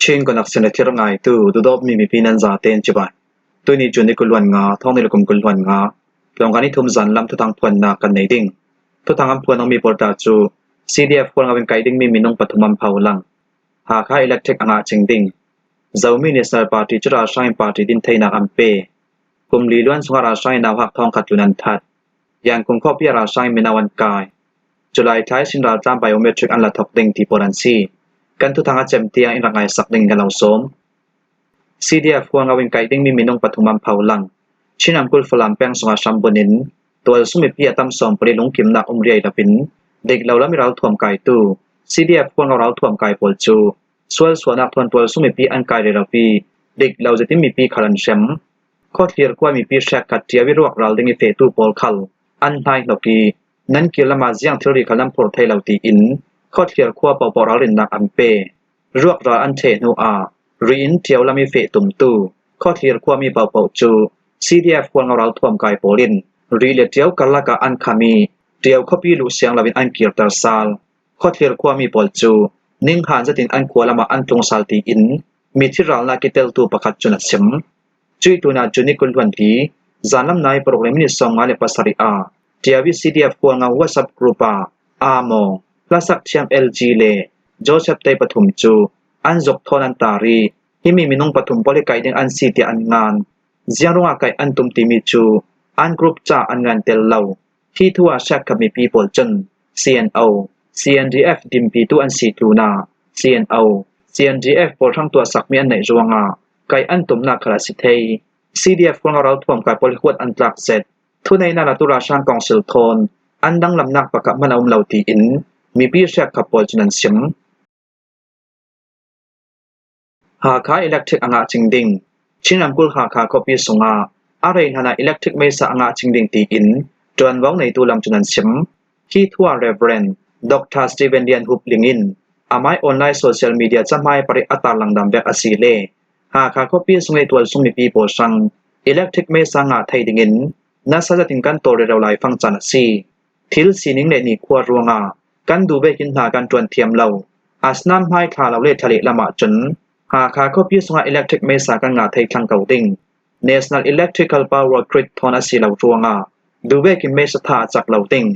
Chin connection a thlir ngaitu dudawpmi mipi nan zatein cibai. Tuni cu ni kul nga, thong ni le kum 20 nga, tlawngkan i thum zan lam thuthang phuannak kan nei ding. Thuthang an phuan mi pawl ta cu CDF hual in kai dingmi minung pathum an pho lang. Hakha Electric a ngah ching ding. Zomi National Party cu ralhrang party din theinak an pe. Kum li luan chungah ralhrang in nauhak thong khat tlun an that. Yangon khuapi ah ralhrang in mino an kai. Culai thlai sin raltlang biometric an la thawk ding ti pawl an si. Kan thuthang a cem tiang in rak ngai sak ding kan lo sawm. CDF huangau in kai dingmi minung pathum an pho lang. Chin ramkulh Falam peng zongah hrambunh in tualsung mipi a tam 40 lungkimnak um riai lo in dik lo lam i ralthuam kaitu CDF huangau ralthuam kai pawl cu sual sualnak thuan tualsung mipi an kai rero pi dik lo zetin mipi khal an hrem. Khuathlir khua mipi hrek khat ṭio i ruak ral ding i fehtu pawl khal an hnai hnok i nan kir lam ah ziang thilri khal nan phur thai lo tiin Khuathlir khua paohpaoh ralrinnak an pe. Ruak ral an ṭheh hnu ah ri in ṭio lam i feh tumtu Khuathlir khuami paohpaoh cu CDF hualngo ralthuam kai pawl in ri le ṭio karlak ah an kham i ṭio khuapi luh siang loin an kirter sal. Khuathlir khuami pawl cu ninghan zat in an khua lam ah an tlung sal tiin mithi ralnak i teltu pakhat cun a chim. Cui tun ah June 24 zanlam nai paruk le minute 57 ah Ṭiawi CDF Hualngo WhatsApp group ah Aa Mawng, Hlasak Thiam LG le Joseph Tei pathum cu an zuk thawn an tar i himi minung pathum pawl hi kai ding an si tiah an ngan. Ziang ruangah kai an tum timi cu an group ca an ngan tel lo. Hi thu ah siakkap mipi pawl cun CNO, CNDF dimpitu an si tlun ah CNO, CNDF pawl hrang tuahsakmi an neih ruangah kai an tumnak kha a si thei. CDF kong ralthuam kai pawl hi huat an tlak set. Thuneinak la tu ralhrang council thawn an danglamnak pakhat hmanh a um lo tiin mipi hriakkap pawl cun an chim. Hakha Electric a ngah cing ding. Chin ramkulh Hakha khuapi sungah a rei hlan ah electric meisa a ngah cing ding tiin ṭuanvo ngeitu lam cun an chim. Hi thua Rev. Dr. Steven Lian Hup ling in amai online social media cahmai pariat a tarlang dam vek a si le Hakha khuapi sung i tualsung mipi pawl hrang electric meisa ngah thei dingin nasa zatin kan tawlrel lai fang caan a si. Thil sining le nikhua ruangah kan duh vekin hna kan ṭuan thiam lo. Asinain hmaithla lo le thla lehlam ahcun Hakha khuapi sungah electric meisa kan ngah thei thlang ko ding. National Electrical Power Grid thawn a si lo ruangah duh vekin meisa tha a cak lo ding.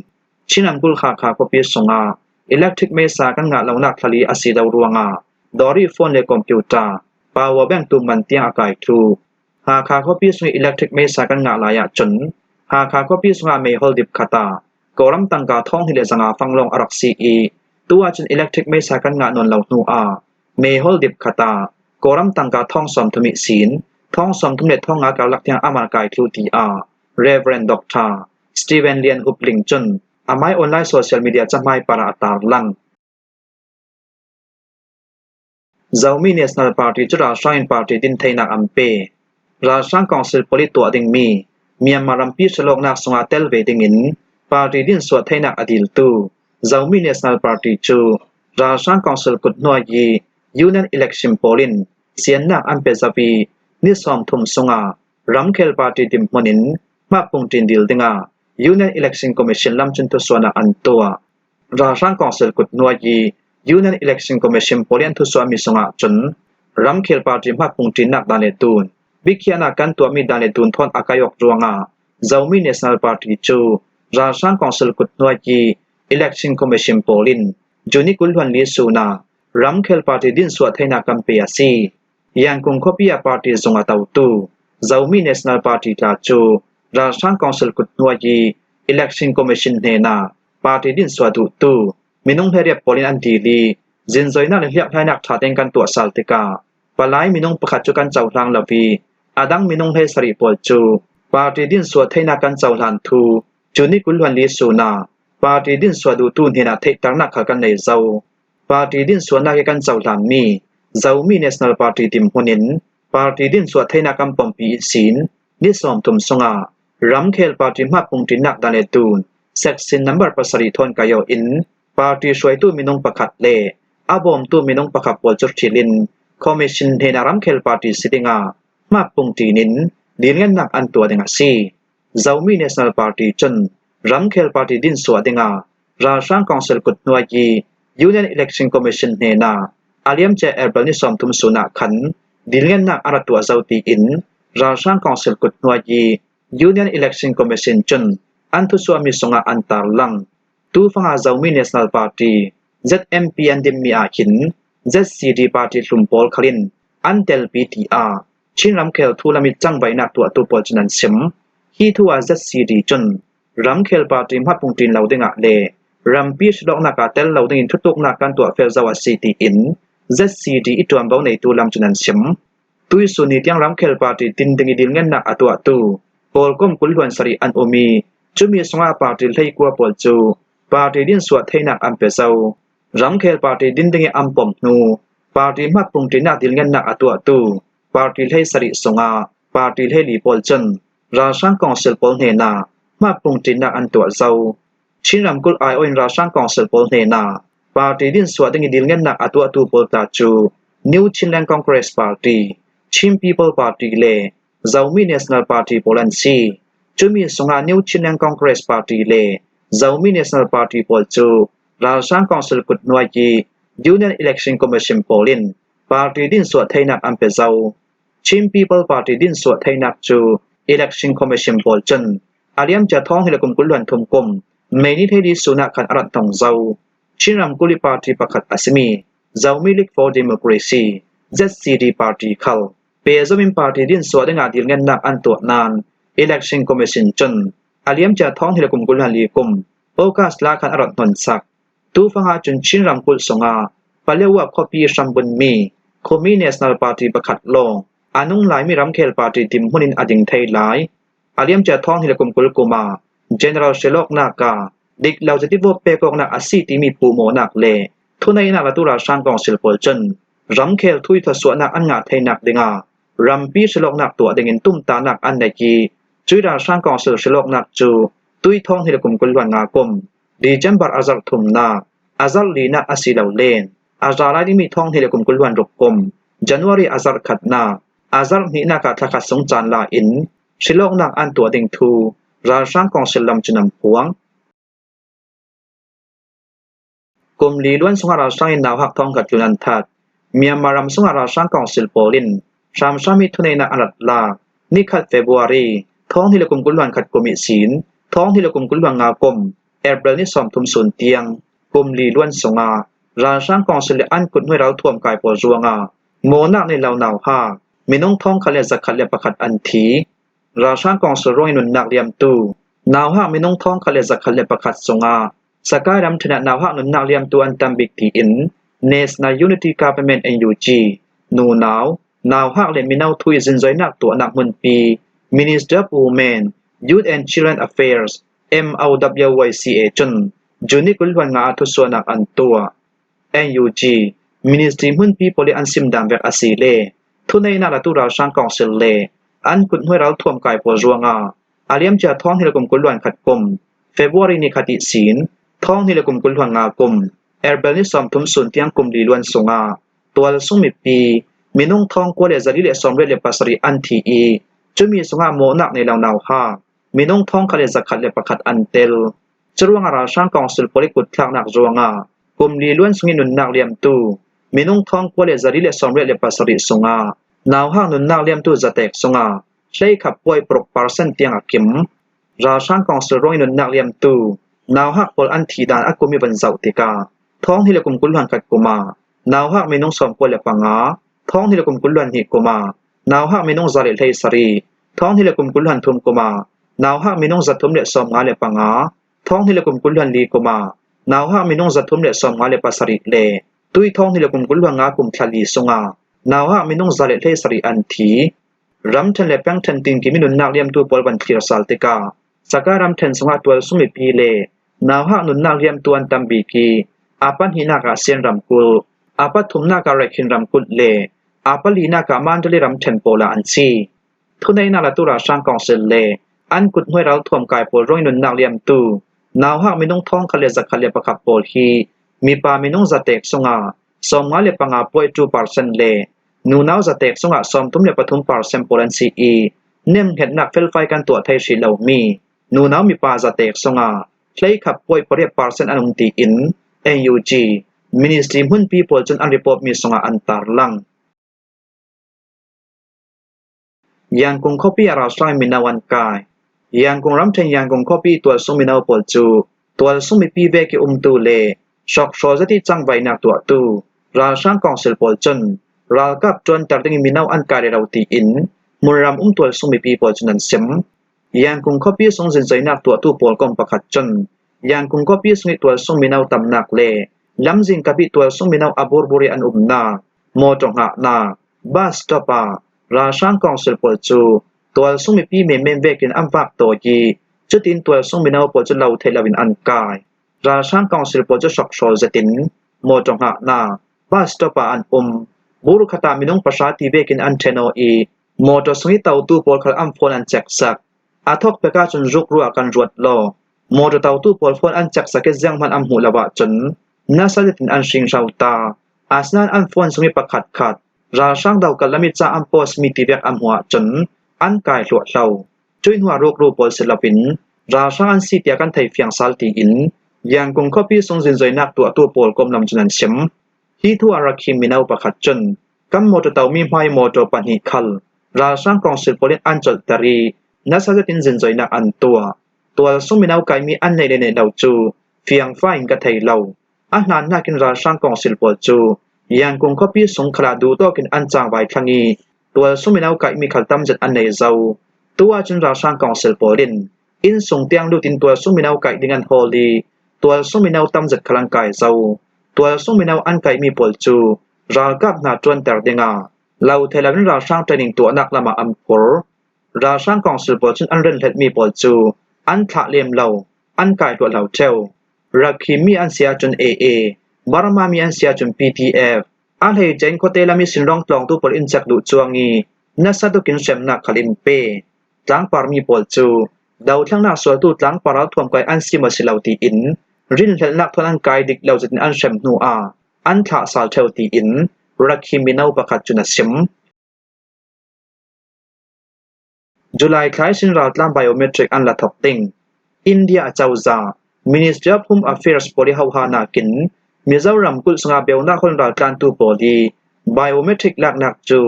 Chin ramkulh Hakha khuapi sungah electric meisa kan ngah lonak thlali a si lo ruangah dawri phone le computer, power bank tu man tiang a kai thlu. Hakha khuapi sung i electric meisa kan ngah lai ahcun Hakha khuapi sungah meihol dip khat ah Kawlram tangka thong hi le zanga fang lawng a rak si i tu ahcun electric meisa kan ngah nawn lo hnu ah meihol dip khat ah Kawlram tangka thong 30 i sin thong 30 le thong nga karlak tiang aman kai thlu ti ah Rev. Dr. Steven Lian Hup Ling cun amai online social media cahmai par ah a tar lang. Zomi National Party cu ralhrang in party dintheinak an pe. Ralhrang Council pawl i tuah dingmi Myanmar rampi hrilhawknak sungah tel ve dingin party dinsuah theinak a diltu Zomi National Party cu ralhrang Council kut hnuai i Union Election pawl in siannak an pe zau i ni 30 sungah ramkhel party dirhmun in hmakpungṭin dil dingah Union Election Commission lamcun thusuahnak an tuah. Ralhrang Council kut hnuai i Union Election Commission pawl i an thusuahmi sungah cun ramkhel party hmakpungṭinnak dan le dun, biakhiahnak kan tuahmi dan le dun thawn a kai awk ruangah Zomi National Party cu ralhrang Council kut hnuai i Election Commission pawl in June 24 sun ah ramkhel party dinsuah theinak kan pe a si. Yangon khuapi ah party zung a totu Zomi National Party tla cu ralhrang Council kut hnuai i Election Commission hnenah party dinsuah duhtu minung hleriat pawl in an dil i zinzoinak le hliaphlainak ṭha tein kan tuah sal tikah palai minung pakhat cu kan cohlang lo i a dang minung hlei sarih pawl cu party dinsuah theihnak kan cohlan thu cu ni 24 sun ah party dinsuah duhtu hnenah theihternak kha kan nei zau. Party dinsuahnak hi kan cohlanmi Zomi National Party dirhmun in party dinsuah theihnak kan pompi i sin ni 30 sungah ramkhel party hmakpungṭinnak dan le tun Section number pasarih thawn kaio in party hruaitu minung pakhat le a bawmtu minung pakhat pawl cu ṭhil in commission hnenah ramkhel party si dingah hmakpungṭin in dirngennak an tuah ding a si. Zomi National Party cun ramkhel party dinsuah dingah ralhrang council kut hnuai i Union Election Commission hnenah A liamcia April ni 30 sun ah khan dilngennak a ra tuah zau tiin ralhrang council kut hnuai i Union Election Commission cun an thusuahmi sungah an tarlang. Tufang ah Zomi National Party ZMP an dinmi ahhin ZCD party hlum pawl khalin an telpi tiah Chin ramkhel thulam i cangvaihnak tuahtu pawl cun an chim. Hi thu ah ZCD cun ramkhel party hmapung ṭin lo dingah le rampi hrilhawknak ah tel lo dingin thutluknak kan tuahfel zau a si tiin ZCD i ṭuanvo neitu lam cun an chim. Tuisun ni tiang ramkhel party din ding i dilngennak a tuahtu Kawlkom 27 an um i cumi sungah party 19 pawl cu party din suah theinak an pe zau. Ramkhel party din ding i an pom hnu party hmatpungṭinak dilngennak a tuahtu party 17 sungah party 14 pawl cun ralhrang council pawl hnenah hmatpungṭinak an tuah zau. Chin ramkulh aiawh in ralhrang council pawl hnenah party din suah ding i dilngennak a tuahtu pawl tla cu New Chinland Congress Party, Chin People Party le Zomi National Party pawl an si. Cumi sungah New Chinland Congress Party le Zomi National Party pawl cu ralhrang council kut hnuai i Union Election Commission pawl in party din suah theinak an pe zau. Chin People Party din suah theinak cu Election Commission pawl cun a liamcia thawng hi le kum 23 kum May ni thei sun ah khan a rat tong zau. Chin ramkulh i party pakhat a simi Zomi League for Democracy ZCD party khal pehzom in party din suah dingah dirngennak an tuah nain Election Commission cun a liamcia thawng hi le kum 24 kum August thla khan a rat hnon sak. Tufang ahcun Chin ramkulh sungah Palewa khuapi hrambunmi Khumi National Party pakhat lawng a nung laimi ramkhel party dirhmun in a ding thai lai. A liamcia thawng hi le kum 20 kum ah General Sheloknak ah dik lo zeitivote pek awknak a si timi puhmawhnak le thuneihnak latu ralhrang council pawl cun ramkhel thui thawsuahnak an ngah thainak dingah rampi hrilhawknak tuah dingin tumtahnak an neih i cui ralhrang council hrilhawknak cu tuithawng hi le kum 25 kum December a zarh thumnak a zarh linak a si lo len a za lai dingmi thawng hi le kum 26 kum January a zarh khatnak a zarh hnihnak ah thlakhat sung caan la in hrilhawknak an tuah ding thu ralhrang council lam cun an phuang. Kum li luan chungah ralhrang in nauhak thong khat tlun an that. Myanmar ram chungah ralhrang council pawl in hramhram i thuneinak an rat lak. Nikhat February, thawng hi le kum 21 kum i sin, thawng hi le kum 25 kum, April ni 30 sun tiang kum li luan chungah ralhrang council le an kut hnuai ralthuam kai pawl ruangah mawnak nih lo nauhak minung thong khat le 101 an thi. Ralhrang council ruang i nunnak liamtu nauhak minung thong khat le 101 cungah Sakai ramṭhen ah nauhak nunnak liamtu an tam bik tiin National Unity Government NUG, nunau, nauhak le mino thui zinzoinak tuahnak hmunpi Ministry of Women, Youth and Children Affairs MOWYCA cun June ni 25 ah thusuahnak an tuah. NUG, Ministry hmunpi pawl i an simdam vek a si le thuneinak latu ralhrang council le an kuthnuai ralthuam kai pawl ruangah a liamcia thawng hi le kum 21 kum February ni khat i sin, thawng ni le kum 25 kum, April ni 30 sun tiang kum li luan sungah tualsung mipi minung thong 247 an thi i cumi sungah mawhnak nei lo nauha minung thong 101 an tel. Curuangah ralhrang council pawl i kutthlaknak ruangah kum li luan sung i nunnak liamtu minung thong 247 sungah nauhang nunnak liamtu zatek sungah hleikhap puai 6% tiang a kim. Ralhrang council ruang i nunnak liamtu nauhak pawl an thih dan a kum i van zoh tikah thawng hi le kum 21 kum ah nauhak minung 95, thawng hi le kum 22 kum ah nauhak minung 117, thawng hi le kum 23 kum ah nauhak minung 355, thawng hi le kum 24 kum ah nauhak minung 357 le tui thawng hi le kum 25 kum thla li sungah nauhak minung 117 an thi. Ramṭhen le pengṭhen tinkim i nunnak liamtu pawl van thlir sal tikah Saka ramṭhen chungah tualsung mipi le nauhak nunnak liamtu an tam bik i a pahnihnak ah Sian ramkulh, a pathumnak ah Rakhine ramkulh le a palinak ah Mandalay ramṭhen pawl ah an si. Thuneinak latu ralhrang council le an kuthnuai ralthuam kai pawl ruang i nunnak liamtu nauhak minung 1,101 pawl hi mipa minung zatek sungah 55.2% le Nunau zatek zongah 33% pawl an si i nemhngetnak felfai kan tuah thai hrih lomi nunau mipa zatek zongah hleikhap puai 8% an um tiin NUG. Ministry hmunpi pawl cun an report mi sungah an tarlang. Yangon khuapi ah ralhrang mino an kai. Yangon ramṭhen Yangon khuapi tualsung mino pawl cu tualsung mipi vek i umtu le hrokhrawl zati cangvaihnak tuahtu ralhrang council pawl cun ralkap ṭuanter ding in mino an kai rih lo tiin hmunram um tualsung mipi pawl cun an sim. Yangon khuapi sung zinzainak tuahtu pawl kong pakhat cun Yangon khuapi sung i tualsung mino tamnak le lamzing kap i tualsung mino a burbur i an umnak, mawṭaw hngahnak, bus stop ah ralhrang council pawl cu tualsung mipi menmen vekin an vak tawi i cutin tualsung mino pawl cu lo thei loin an kai. Ralhrang council pawl cu hrokhrawl zetin mawṭaw hngahnak, bus stop ah an um. Bur khat ah minung pahra ti vekin an ṭhen awh i mawṭaw sung i totu pawl khal an phone an chek sak. A thawk pek ahcun rukru ah kan ruat law mawṭaw totu pawl phone an chek sak i zeihmanh an hmuh lo ahcun nasa zetin an hringhro ta. Asinain an phone sung i pakhat khat ralhrang dokal lam i ca an post mi ti vek an hmuh ahcun an kai hluahhlo. Cuih hnuah rukru pawl si loin ralhrang an si tiah kan thei fiang sal tiin Yangon khuapi sung zinzoinak tuahtu pawl komlam cun an chim. Hi thu a rak him mino pakhat cun kan mawṭaw tomi hmai mawṭaw pahnih khal ralhrang kongsil pawl in an colhter i nasa zetin zinzoinak an tuah. Tualsung mino kaimi an neih le neih lo cu fiangfai in ka thei lo. A hlannak in ralhrang kongsil pawl cu Yangon khuapi sung khal ah duhtawk in an cangvai thlang i tualsung mino kaimi khal tamzet an nei zau. Tu ahcun ralhrang kongsil pawl in inn sung tiang lut in tualsung mino kaih ding an hawl i tualsung mino tamzet khal an kai zau. Tualsung mino an kaihmi pawl cu ralkap hna ṭuanter dingah lothei lo in ralhrang training tuahnak lam ah an phur. Ralhrang kongsil pawl cun an renhletmi pawl cu an thlah lem lo, an kai hluahhlo ṭheo. Rakhimi an si ahcun AA, Burma mi an si ahcun PDF, a hleice in khuate lam i sinrawng tlawngtu pawl inn chek duh cuang i nasa tuk in hremnak khal in pe. Tlangpar mi pawl cu dothlangnak sualtu tlangpar ralthuam kai an si maw si lo tiin rinhlelhnak thawn an kai dik lo zat in an hrem hnu ah an thlah sal ṭheo tiin Rakhine mino pakhat cun a chim. July thla i Chin raltlang biometric an la thawk ding. India acozah Ministry of Home Affairs pawl i hoha nakin Mizoram kulh chungah beunak hon raltlantu pawl i biometric laknak cu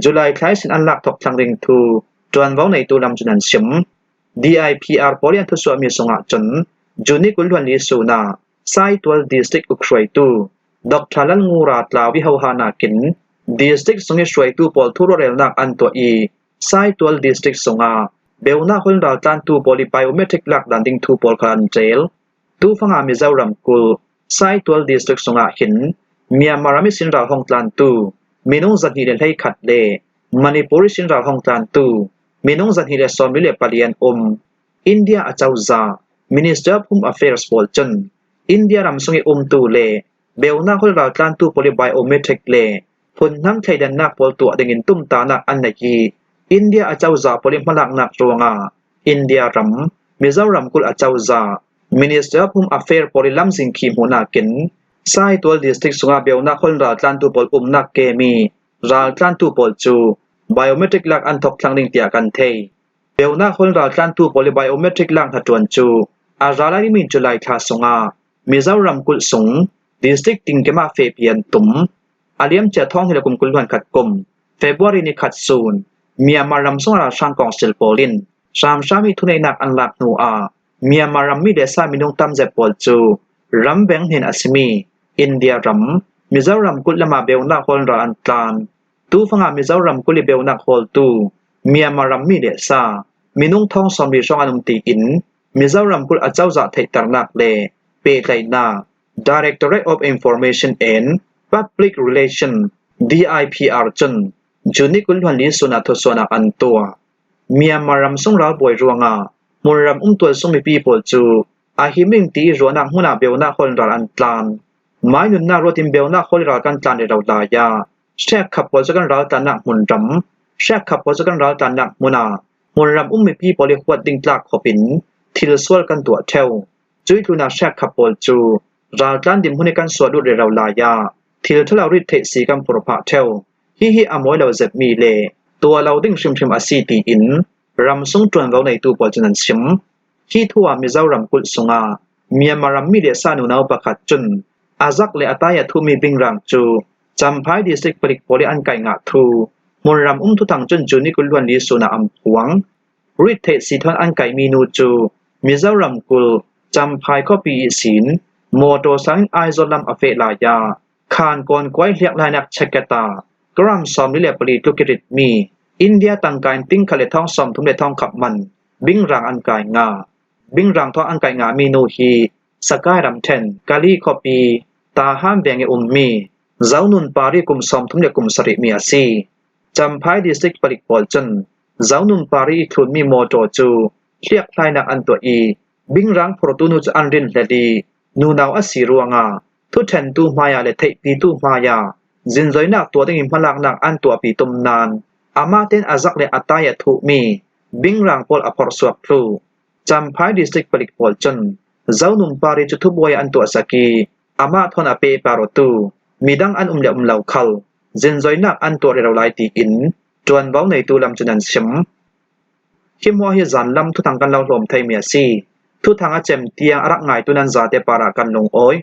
July thla i sin an lak thawk thlang ding thu ṭuanvo neitu lam cun an chim. DIPR pawl i an thusuahmi sungah cun June 24 sun ah Saitual District uk hruaitu Dr. Lalngura Tlau i hoha nakin District sung i hruaitu pawl thurualrelnak an tuah i Saitual District sungah beunak hon raltlantu pawl i biometric lak dan ding thu pawl kha an ṭel. Tufang ah Mizoram kulh Saitual District sungah hin Myanmar ram i sin ral hong tlantu minung 221 le Manipur i sin ral hong tlantu minung 224 an um. India acozah Minister of Home Affairs pawl cun India ram sung i umtu le beunak hol raltlantu pawl i biometric le phunhnam thleidannak pawl tuah dingin tumtahnak an neih i India acozah pawl i hmalaknak ruangah India ram Mizoram kulh acozah Minister of Home Affairs pawl i lamzing khi hmuhnak in Saitual District sungah beunak hol raltlantu pawl umnak kemi raltlantu pawl cu biometric lak an thawk thlang ding tiah kan thei. Beunak hol raltlantu pawl i biometric lak hna ṭuan cu a ra laimi July thla sungah Mizoram kulh sung district tingkem ah fehpi an tum. A liamcia thawng hi le kum 21 kum February ni khat sun Myanmar ram sung ralhrang kongsil pawl in hramhram i thuneihnak an lak hnu ah Myanmar rammi le sa minung tamzet pawl cu ramveng hnen a simi India ram Mizoram kulh lam ah beunak hawl ral an tlan. Tufang ah Mizoram kulh i beunak hawltu Myanmar rammi le sa minung thong 40 hrawng an um tiin Mizoram kulh acozah theihternak le pehtlaihnak Directorate of Information and Public Relation DIPR cun June 24 sun ah thusuanak an tuah. Myanmar ram sung ralbawi ruangah hmunram umtual sung mipi pawl cu a himing ti ruahnak hmun ah beunak hawl ral an tlan. Mai nunnak ruat in beunak hawl ral kan tlan rih lo lai ah hriakkhap pawl cu kan ral tlannak hmunram, hriakkhap pawl cu kan ral tlannak hmun ah hmunram um mipi pawl i huat ding tlak khop in thil sual kan tuah ṭheo. Cui tlun ah hriakkhap pawl cu raltlan dinhmun i kan suah lut rero lai ah thil ṭhalo rit theih si kan phur phah ṭheo. Hihi a mawi lo zetmi le tuah lo ding hrimhrim a si tiin ramsung ṭuanvo neitu pawl cun an chim. Hi thu ah Mizoram kulh sungah Myanmar rammi le sa nunau pakhat cun A zak le a tai a thumi bingrang cu Champhai District palik pawl i an kai ngah thu. Hmunram um thuthang cun cu ni 24 sun ah an phuang. Rittheih siithon an kaimi nu cu Mizoram kulh Champhai khuapi i sin mawtaw sang in Aizawl lam a feh lai ah Khankawn kuai hliakhlainak checketa gram 44 tluk i ritmi India tangka in tingkhat le thong 30 le thong khap man bingrang an kai nga. Bingrang thong an kai ngami nu hi Sakai ramṭhen Kali khuapi Tahan veng i ummi Zonun Pari kum 30 le kum sarih mi a si. Champhai District palik pawl cun Zonun Pari i thlunmi mawṭaw cu hliakhlainak an tuah i bingrang phortu nu cu an rinhlelh i nunau a si ruangah thuṭhentu hmaiah le theihpitu hmaiah zinzoinak tuah dingin hmalaknak an tuahpi tum nain amah tein a zak le a tai a thuhmi bingrang pawl a phorhsuak thlu. Champhai District palik pawl cun Zonun Pari cu thubuai an tuahsak i amah thawn a pe parawtu midang an um le um lo khal zinzoinak an tuah rero lai tiin ṭuanvo neitu lam cun an chim. Hi hmuah hi zanlam thuthang kan lo hlawm theimi a si. Thuthang a cem tiang a rak ngaitu nan zate par ah kan lungawi.